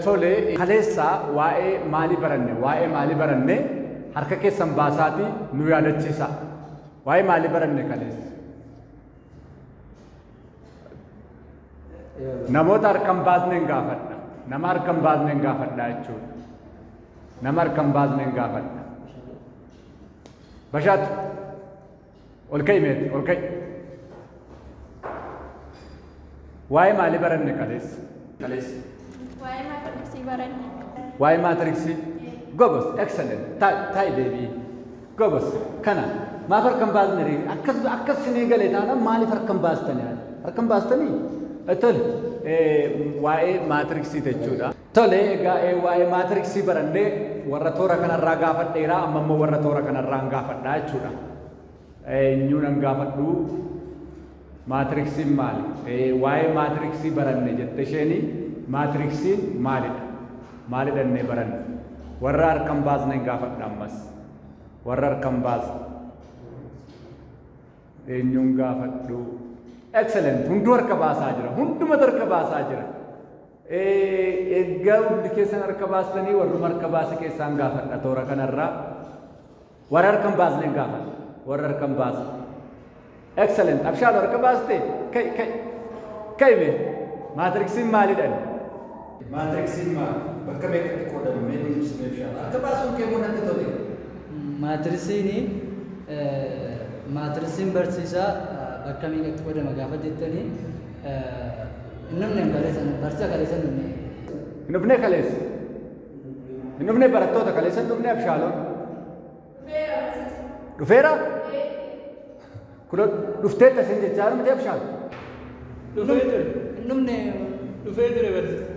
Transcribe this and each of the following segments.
Tole, kaleessa waa'ee maalii baranne? Waa'ee maalii baranne? Harka keessan baasaatii nu yaadachiisaa. Waa'ee maalii baranne kaleessa? Namoota harka hin baasneen gaafadha. Nama harka hin baasneen gaafadha jechuudha. Nama harka hin baasneen gaafadha. Bashaatu ol ka'i meeti ol ka'i. Waa'ee maalii baranne kaleessa? Kaleessa. Waa'ee maatiriksii baranne. Waa'ee maatiriksii. Gobos excellent. Taa'i deebii. Gobos kana maaf harka hin baasne ree? Akkas akkas sinii gale taanaan maaliif harka hin baastani? Harka hin baastanii? Tole waa'ee maatiriksii jechuudha. Tole egaa waa'ee maatiriksii barannee warra toora kanarraa gaafadheera amma immoo warra toora kanarraan gaafadhaa jechuudha. Eenyuun an gaafadhu? Maatiriksiin maali? Waa'ee maatiriksii baranne jette isheeni maatiriksiin maalidha? Maalidha innee baranne? Warra harka hin baasnen gaafadha ammas. Warra harka hin baasne. Eenyuun gaafadhu? Excellent! Hunduu harka baasaa jira. Hundumatu harka baasaa jira. Egaa hundi keessan harka baastanii warruma harka baase keessaan gaafadha toora kanarraa. Warra harka hin baasne gaafadha. Warra harka hin baasne. Excellent. Abshaalo harka baaste? Ka'i ka'i. Ka'i mee. Maatiriksiin maalidha? Maatiriksiin maali? Bakka meeqatti qoodama? Mee nuuf ibsi mee Abshaalo. Harka baasuun kee immoo natti tole. Maatirisiin maatirisiin barsiisaa bakka meeqatti qoodama gaafa jettanii hin dhufne kaleessa barsiisa kaleessa hin dhufne. Hin dhufne kaleessa. Hin dhufne barattoota kaleessa hin dhufne Abshaaloon. Dhufeera? Kunoo dhufteetta isin jechaa jiru miti Abshaal? Dhufee ture. Hin dhufne. Dhufee ture barsiisa.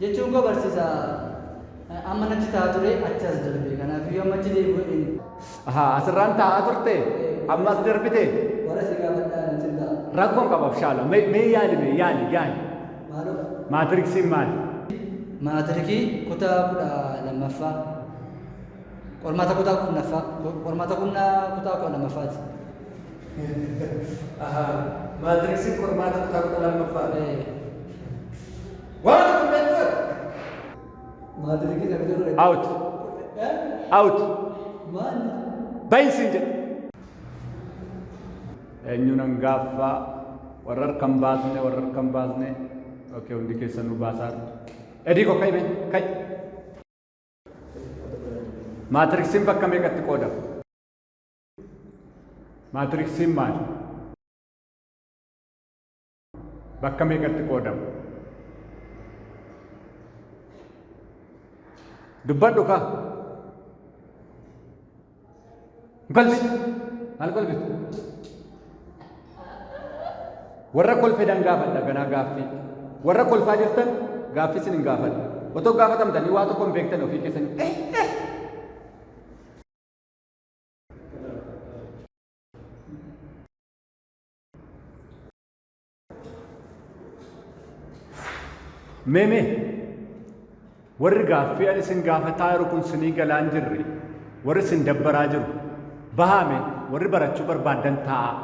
Jechuun koo barsiisa amma natti ta'a ture achi as darbe kanaafiyyuu amma achi deebi'u inni. Ahaa asirraan taa'aa turte amma as darbite. Warra si gaafadhaa natti hin ta'a. Rakkoon qaba Abshaalo. Mee mee yaali mee yaali yaali. Maaloo? Maatiriksiin maali? Maatirikii kutaa 12ffaa. Qormaata kutaa 10ffaa. Qormaata kunnaa kutaa 12ffaati. Maatiriksiin qormaata kutaa 12ffaa. Waan kun beektu Maatirikii kan jedhu. Out. Out. Maal? Bahin siin jedhe. Eenyuun hangaaffaa warra harka hin baasne warra harka hin baasne. Okay, hundi keessan nu baasaa. Edii koo ka'i mee ka'i. Maatiriksiin bakka meeqatti qoodama? Maatiriksiin maali? Bakka meeqatti qoodama? Dubbadhu kaa. Kolfi. Maal kolfitu? Warra kolfe dan gaafadha ganaa gaaffii. Warra kolfaa jirtan gaaffii isin hin gaafadha. Otoo gaafatamtanii waa tokko hin beektan ofii keessanii. Eh, eh. Mee mee warri gaaffii ani isin gaafataa jiru kun sinii galaa hin jirre warri isin dabbaraa jiru bahaa mee warri barachuu barbaaddan taa'aa.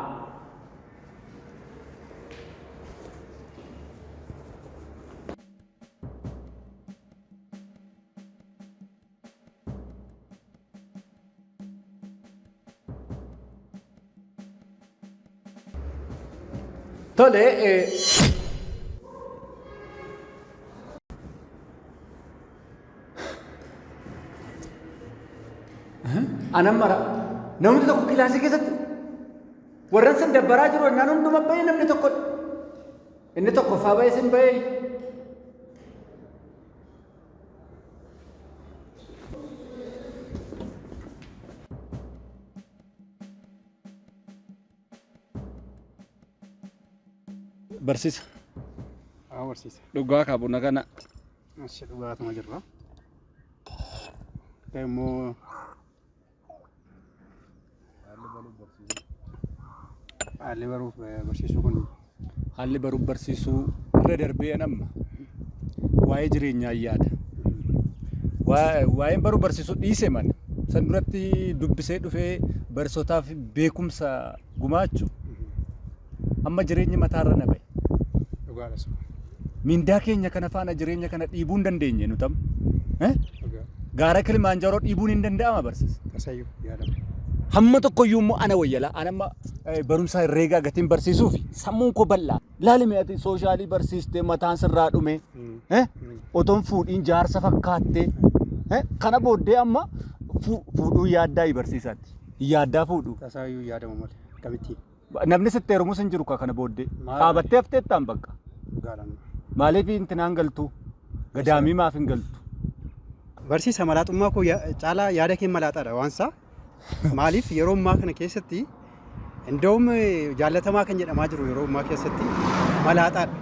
Tole, anan mara namni tokko kilaasii keessatti warran sin dabbaraa jiru ennaan hunduma bahee namni tokko inni tokkoffaa bahee sin bahee. Barsiisa. Haa barsiisa. Dhugaa kaa buna kana. Achi dhugaatuma jirra. Akka immoo haalli baruuf barsiisuu kun Haalli baruuf barsiisuu irra darbee an amma waa'ee jireenyaa yaada. Waa'een baruuf barsiisuu dhiise man san duratti dubbisee dhufee barsiisotaaf beekumsa gumaachu amma jireenyi mataarra na ba'e. Dhugaadha sun. Mindaa keenya kana faana jireenya kana dhiibuu hin dandeenye nuti amma. Eh? Gaara Kilimaanjaaroo dhiibuun hin danda'ama barsiisa. Tasayyuu yaadama. Hamma tokkoyyuu immoo ana wayyala. Ana amma barumsa herreegaa gatiin barsiisuuf sammuun koo bal'aa. Laali mee ati soshaalii barsiistee mataan sirraa dhume. Eh? Otoon fuudhiin jaarsa fakkaattee. Eh? Kana booddee amma fuudhuu yaaddaa barsiisaatti. Yaaddaa fuudhuu. Tasayyuu yaadama malee. Akkamittiin? Namni sitti heerumus hin jiru kana booddee. Maal? Dhaabattee hafteettaan bakka. Dhugaadhaan. Maaliif intinaan galtu? Gadaamii maaf hin galtu? Barsiisa malaaxummaa koo caalaa yaada kee malaaxaadha waan isaa. Maaliif yeroo ammaa kana keessatti inda'um jaallatamaa kan jedhamaa jiru yeroo ammaa keessatti malaaxaadha.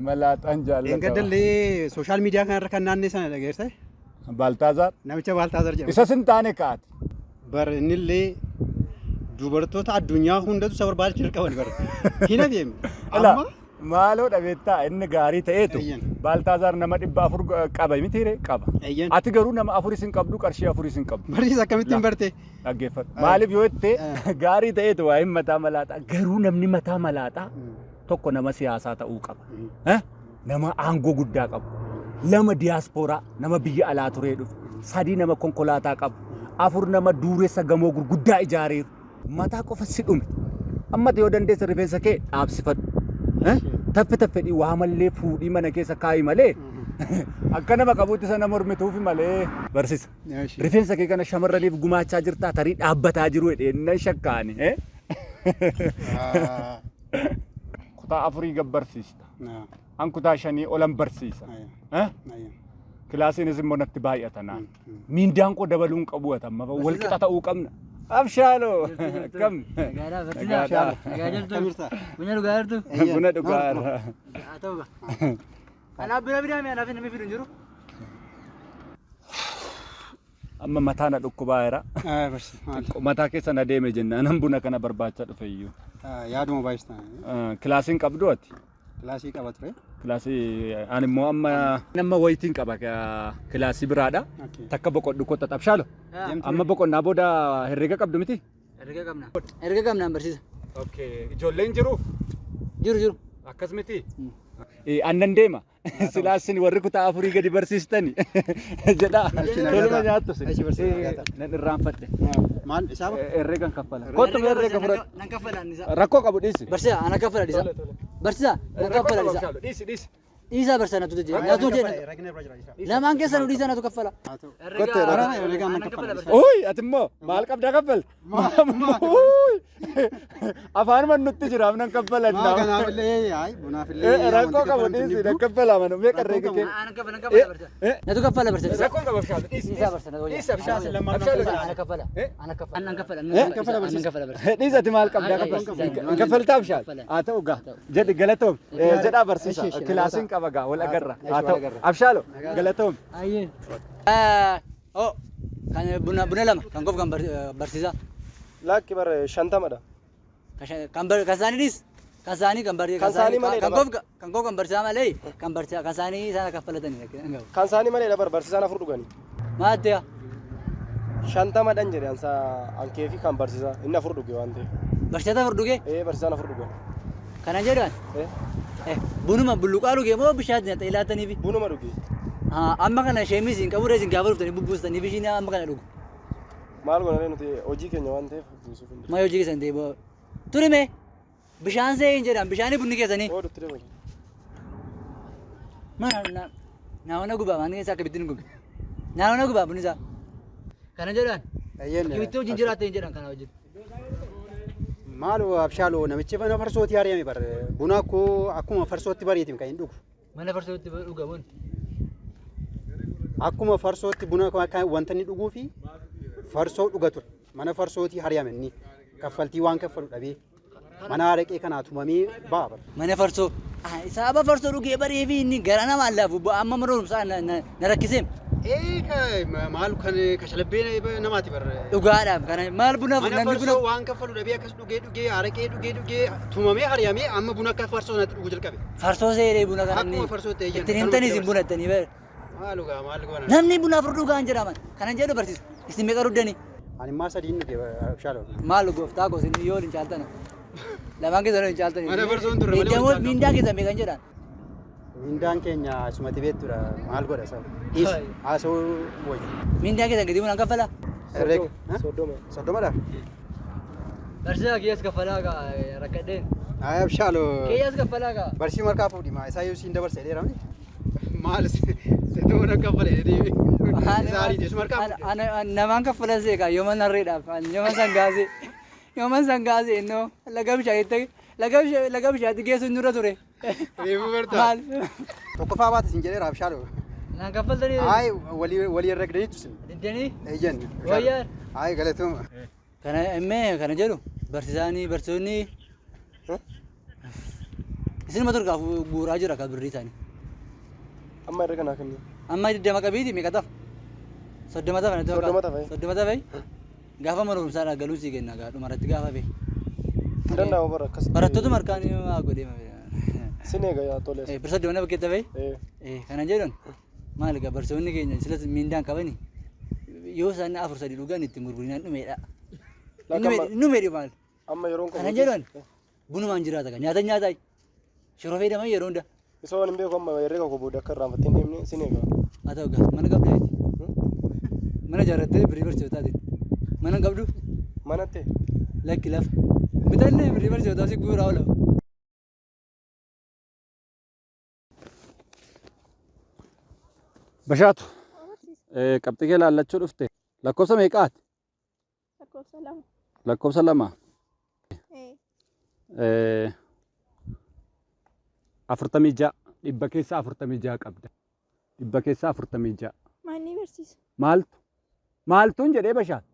Malaaxaan jaallatama. Dheengaddallee social media kanarra kan naannee sana dhageesse. Baaltaazaar. Namicha Baaltaazaar jedhama. Isa sin taane kaati. Bar innillee dubartoota addunyaa hundatu isa barbaacha jalqaban bar. Hin hafeem. Ala Amma maaloo dhabeettaa inni gaarii ta'eetu Eeyyan. Baaltaazaar nama 400 qaba mitiire qaba. Eeyyan. Ati garuu nama afuris hin qabdu qarshii afuris hin qabdu. Barsiisa akkamittiin barte? Dhaggeeffadhu. Maaliif yoo jette gaarii ta'eetu waa'een mataa malaaxaa garuu namni mataa malaaxaa tokko nama siyaasaa ta'uu qaba. Eh? Nama aangoo guddaa qabu. Lama diyaaspooraa nama biyya alaa turee dhufe. Sadii nama konkolaataa qabu. Afur nama duuressa gamoo gurguddaa ijaareeru. Mataa qofa si dhume. Amma yoo dandeesse rifeensa kee dhaabsifadhu. Eh? Taffe taffedhii waa mallee fuudhii mana keessa kaa'i malee akka nama qabuutti sana mormituufi malee. Barsiisa. Rifeensa kee kana shamarraniif gumaachaa jirtaa tarii dhaabbataa jiru jedhee nan shakkaani. Eh? Kutaa afurii gad barsiista. An kutaa shanii olan barsiisa. Eh? Kilaasiinis immoo natti baay'ata naan. Miindaan koo dabaluu hin qabu ati amma wal qixa ta'uu qabna. Abshaaloo akkam? Nagaadhaa barsiisaa. Nagaadhaa. Nagaa jirtu. Akkam jirta? Buna dhugaa jirtu. Buna dhugaa irra. Haa ta'u gaa. Kanaaf bira bidaa anaaf namni fidu hin jiru. Amma mataa na dhukkubaa jira. Barsiisa. Mataa keessa na deeme jennaan an buna kana barbaacha dhufe iyyuu. Yaaduma baay'ista. Kilaasiin qabdu ati? Kilaasii qaba ture. Kilaasii ani immoo amma amma wayitiin qaba kilaasii biraadha. Takka boqodhu kottaa xabshaalo. Amma boqonnaa booda herrega qabdu miti? Herrega qabna. Herrega qabnaan barsiisa. Okay. Ijoolleen jiru? Jiru jiru. Akkas miti? Annan deema. Silaa isin warri kutaa afurii gadi barsiistani jedha. Toluma nyaattu isin. Achi barsiisa, nagaata. Nan irraanfadhe. Maal isaaba? Herreegan kaffala. Kottu mee herreega fudhadhu. Nan kaffala annisaa. Rakkoo qabu dhiisi. Barsiisa ana kaffala dhiisa. Barsiisa nan kaffala dhiisa. Dhiisi dhiisi. Dhiisaa barsiisa natu jee. Natu jee. Rakkina irra jira isaa. Lamaan keessa nu dhiisa natu kaffala. Kottu Herreega nan kaffala. Uy, ati immoo maal qabdaa kaffalta? Uy, afaanuma nutti jiraaf nan kaffalan. Maa kanaafillee ayi bunaafillee. Rakkoo qabu dhiisi nan kaffala mana meeqa herreega kee? Ana kaffala nan kaffala barsiisa. Natu kaffala barsiisa. Rakkoo qabu abshaalu dhiisi. Dhiisaa barsiisa natu Dhiisi abshaalu. Abshaalu ana kaffala. Ana kaffala. Nan kaffala. Nan kaffala barsiisa. Nan kaffala barsiisa. Dhiisi ati maal qabdaa kaffalta? Hin kaffaltaa abshaalu? Haa ta'u gaa jedhi galatoom jedhaa barsiisa kilaasiin qaba gaa wal agarra haa ta'u abshaalu galatoom. Ayyee. Oh kan buna buna lama kan qof kan barsiisa. Lakki bara 50dha. Kan kan isaanii dhiis. Kan isaanii kan barsiisa. Kan isaanii malee kan dabar. qof kan qof kan barsiisaa malee kan barsiisaa kan isaanii sana kaffalatanii. Kan isaanii malee dabar barsiisaan afur dhugani. Maal ta'e? 50dhan jedhe ansaa ankee fi kan barsiisaa inni afur dhuge waan ta'eef. Barsiisaan afur dhuge? Ee barsiisaan afur dhuge. Kanan jedhan? Ee Bunuma bulluqaa dhuge moo bishaan nyaata ilaataniifi? Bunuma dhuge. Amma kana sheemis hin qabu isin gaafa dhuftanii bubbuustanii bishiin amma kana dhugu. Maal goona nuti hojii keenya waan ta'eef buusuuf hin Maa hojii keessan ta'e boo. Turi mee bishaan see hin jedhan bishaanii bunni keessanii. jiru. Odutti dabali. Mana naannoo gubaa waan keessaa akka bittin gubi. Naannoo gubaa bunni isaa. Kana jedhan. Akkamitti hojiin jiraatte hin jedhan kana wajjin. Maal abshaaloo namichi mana farsootti ari'ame bar buna akkoo akkuma farsootti bariitiin kan hin dhugu. Mana farsootti dhuga bun. Akkuma farsootti buna wanta inni dhuguu fi farsoo dhuga ture. Mana farsootii ari'ame inni kaffaltii waan kaffalu dhabee mana araqee kanaa tumamee ba'a bar. Mana farsoo. Sababa farsoo dhugee baree fi inni gara namaan laafu amma mana barumsaa na rakkiseem. Ee maal kan kashalabbee namaati bar. Dhugaadhaaf kana maal buna Mana namni buna farsoo waan kaffalu dhabee akkas dhugee dhugee araqee dhugee dhugee tumamee ari'amee amma buna akka farsoo sanatti dhuguu jalqabe. Farsoo seeree buna kana Akkuma farsootti eeyyan. ittiin himtanii isin buna ittanii bare. Maal dhugaa maal goona. Namni buna afur dhugaan jedhaman kanan jedhu barsiisa. Isin meeqa dhuddanii? Ani immoo sadiin dhuge abshaaloo. Maal gooftaa koo isin yoo waliin caaltana. Lamaan keessan hin caaltanii. Mana barsoon turre malee wal caalaa. Miindaan keessan meeqan jedhan? Mindaan keenya isumatti beektudha. Maal godha isa? Dhiis haasa'uu wayya. Miindaan keessan gadi bunaan kaffalaa? Herreega. 30. 30dha? Barsiisaa kiyyaas kaffalaa kaa rakkadheen. Ay abshaaloo. Kiyyaas kaffalaa kaa. Barsiisuu markaa fuudhi maa isaa yoo siin dabarse dheerame. Maal situu na kaffale jedhee. Isaa ariite isuma harkaa fuudhi. Namaan kaffalan seeqa yooman harreedhaaf yooman sangaasee yooman sangaasee innoo laga bishaanitti laga bishaanitti geessuun nurra ture. Reefuu bartaa. Maal? Tokkoffaa baate siin jedheera abshaaloo. Naan kaffaltanii Ay walii walii herregdaniitu sin. diddanii Eeyyan. Wayyaan. Ay galatooma. Kana immee kana jedhu barsiisaanii barsiisonni isinuma turgaaf guuraa jira ka birrii isaanii. Amma herrega naa kenni. Amma 20 qabiiti meeqa tafa? 30 tafa natti fakkaata. 30 tafa, eh. 30 tafa gaafa mana barumsaadhaa galuu sii kenna gaa dhumarratti gaafa bee. Hin danda'amu bara akkasitti. Barattootuma harkaan haa godhee Sin eega yaa tolees. Bir 30 na bakkeetti hafee. Eh. Kana jedhan maal egaa barsiisonni keenya silas miindaan qabani yoo isaan afur sadi dhugan ittiin gurgurinaan dhumeedha. Dhumeedha maal? Amma yeroon Kana jedhan bunumaan jiraata kan nyaata nyaataa shiroo fayyadaman yeroo hunda. Isa waan hin beeku amma herrega koo booda akka irraanfattee hin deemne sin eega. Haa ta'u egaa mana qabda miti. Mana ijaarrattee birrii barsiisotaatiin. Mana hin qabdu? Manatti. Lakki lafa. Bitannee birrii barsiisotaa si guuraa oola. Bashaatu, qabxii kee laallachuu dhufte. Lakkoofsa meeqaati? Lakkoofsa 2. Lakkoofsa 2. 46 dhibba keessaa 46 qabda. Dhibba keessaa 46. Maanni barsiisa? Maaltu? Maaltuun jedhee Bashaatu?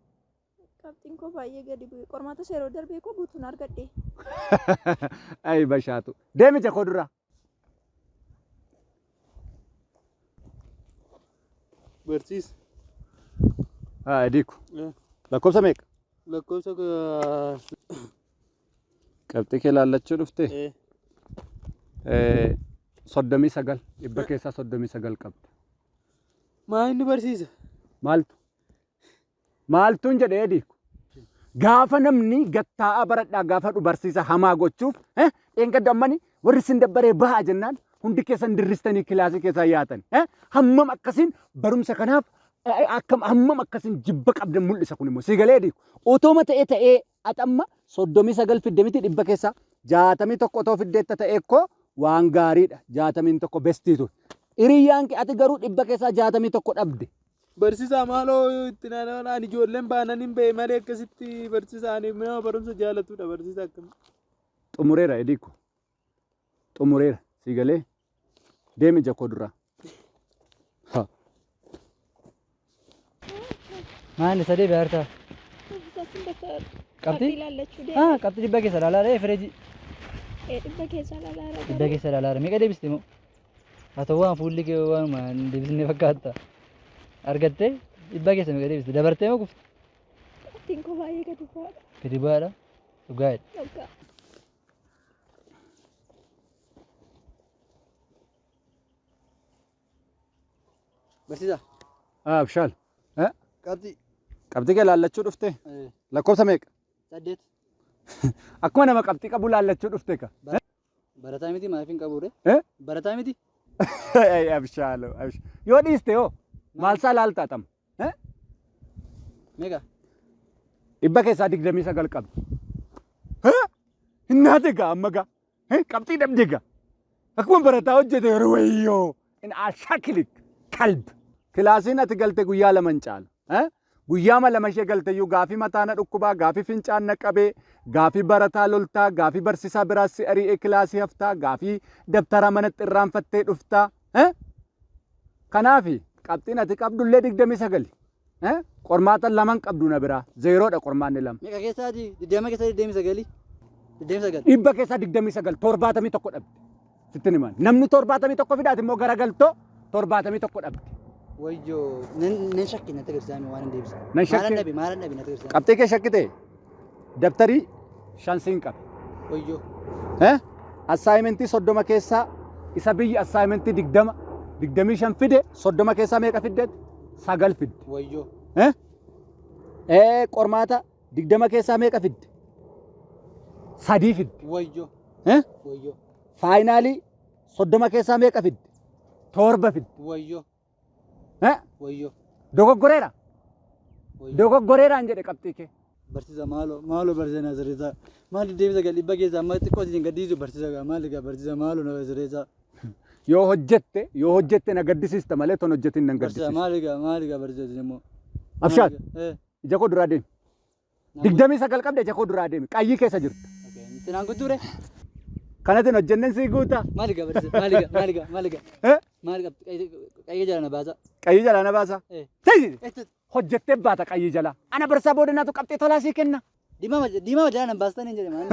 Qabxiin koo baay'ee gadi bu'e. Qormaata yeroo darbee koo guutuun argadhe. Ayi Bashaatu. Deemi ija koo duraa. Barsiisa. Haa Ediku. Lakkoofsa meeqa? Lakkoofsa Qabxii kee laallachuu dhufte? 39 dhibba keessaa 39 qabda. Maa inni barsiisa? Maaltu? Maaltuun jedhee Ediku. Gaafa namni gattaa'aa baradhaa gaafa dhu barsiisa hamaa gochuuf dheengadda ammani warri isin dabbaree bahaa jennaan hundi keessan dirristanii kilaasii keessaa yaatan. Hammam akkasiin barumsa kanaaf akkam hammam akkasiin jibba qabdan mul'isa kun immoo si galee Ediku. Otooma ta'ee ta'ee ati amma 39 fidde miti dhibba keessaa 61 otoo fiddeetta ta'ee koo waan gaariidha. 61 bestii ture. Hiriyyaan kee ati garuu dhibba keessaa 61 dhabde. Barsiisaa maaloo itti naannoo ani ijoolleen baanan hin ba'e malee akkasitti barsiisaa ani nama barumsa jaalatudha barsiisaa akkamii. Xumureera Ediiko. Xumureera si galee deemi ija koo duraa. Ha. Maal isa deebi'aa jirta? Qabxii? Ilaallachuu deema. Ah, qabxii dhibba keessa ilaalaa ree fireeji. Dhibba keessa ilaalaa ree. Dhibba keessa ilaalaa ree. Meeqa deebiste moo? Haa ta'u waan fuulli kee waanuma hin deebisne fakkaata. Argattee dhibba keessa meeqa deebiste? Dabartee moo kufte? Qabxiin koo baay'ee gadi bu'aadha. Gadi bu'aadha. Dhugaadha. Dhugaa. Barsiisaa. Ah, Abshaal. Eh? Qabxii. Qabxii kee laallachuu dhufte? Lakkoofsa meeqa? 8. Akkuma nama qabxii qabu laallachuu dhufte ka. Barataa miti maaf hin qabu ree? Eh? Barataa miti? Ay, Abshaalo. Yoo dhiiste hoo maal isaa laaltaa tam? Eh? Meeqa? Dhibba keessaa 29 qabdi. Eh? Hinnaate gaa amma gaa. Eh? Qabxii dhabde gaa. Akkuma barataa hojjete yeroo wayyoo. In ashakilik kalb. Kilaasiin ati galte guyyaa lama hin caalu. Eh? Guyyaama lama ishee galte iyyuu gaafii mataa na dhukkubaa, gaafii fincaan na qabee, gaafii barataa loltaa, gaafii barsiisaa biraas si ari'ee kilaasii haftaa, gaafii dabtaraa manatti irraanfattee dhuftaa. Eh? Kanaafi qabxiin ati qabdullee 29. Eh? Qormaata laman qabdu na biraa. Zeeroodha qormaanni lama. Meeqa keessaati? 20 keessaa 29. 29. Dhibba keessaa 29 71 dhabde. Sitti himan. Namni 71 fidaati immoo garagaltoo 71 dhabde. Wayyoo nan shakke natti agarsiisaa waan hin deebisne. Nan shakke. Maalan dhabe maalan dhabe natti agarsiisaa. Qabxii kee shakkite dabtarii 5 siin qabe. Wayyoo. Eh? Assaayimentii 30 keessaa isa biyyi assaayimentii 20 25 fide 30 keessaa meeqa fiddeet? 9 fidde. Wayyoo. Eh? Eh qormaata 20 keessaa meeqa fidde? Sadii fidde. Wayyoo. Eh? Wayyoo. Faayinaalii 30 keessaa meeqa fidde? Torba fidde. Wayyoo. Eh? Wayyoo. Dogoggoreera. Wayyoo. Dogoggoreeraan jedhe qabxii kee. Barsiisa maaloo maaloo barsiisa na sirreessaa. Maal 29 dhibba keessaa amma xiqqoo isin gadhiisu barsiisa gaa maal egaa barsiisa maaloo na sirreessaa. Yoo hojjette yoo hojjette na gaddisiista malee ton hojjetin nan Barsiisa gaddisiista. maal egaa maal egaa barsiisa isin immoo. Abshaal Eh. ija koo duraa deemi. 29 qabda ija koo duraa deemi. Qayyii keessa jirta. Itti naan guutuu ree? Kanatin hojjennen sii guuta. Maal egaa barsiisa maal egaa maal egaa maal egaa Eh? maal egaa qayyee jala na baasa. Qayyii jalaa na baasa. Eh. Tayi! Etti Hojjettee baata qayyii jalaa. Ana barsaa boodanaatu qabxii tolaa sii kenna. diimaa diimaa jala na baastanii jedhe maal.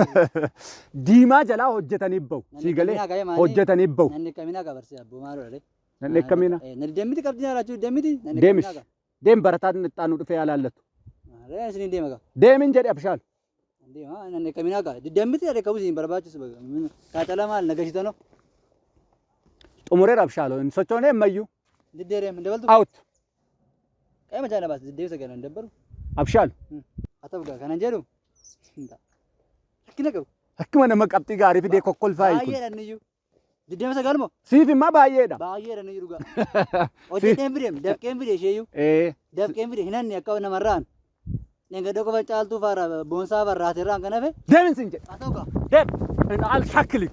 Diimaa jalaa hojjetanii bahu. Sii galee hojjetanii bahu. Nanni kaminaa gaa barsiisa abboo maal godhare. Nan dheekkamina. Nanni deemiti qabxii haaraachuu deemiti. Deemis. Deem barataan itti aanu dhufee haa laallatu. Maaree isin deema gaa. Deemin jedhe abshaal. Deema nanni kaminaa gaa. Deemiti dheekkamuu isin barbaachisu baga. Kaacala maal nagashitano. Xumureera abshaaloo hin sochoonee ammayyuu. Diddeereem dabaltu. Out. Qaama jaala baas diddeebisa galan dabbaru. Abshaalu. Haa ta'u gaa kanan jedhu. Rakkina qabu. Akkuma nama qabxii gaarii fidee kokkolfaayi kun. Baay'eedha inni iyyuu. 29 moo? Siif immoo baay'eedha. Baay'eedha inni iyyuu dhugaa. Hojjedheen fide dafqeen fide isheeyyuu. Ee. Dafqeen fide hin hanne akka namarraan. Dheengadda qofa caaltuu faara boonsaa farraatirraan kan hafe. Deemin siin jedhe. Haa ta'u gaa. Deem. Al shakkilik.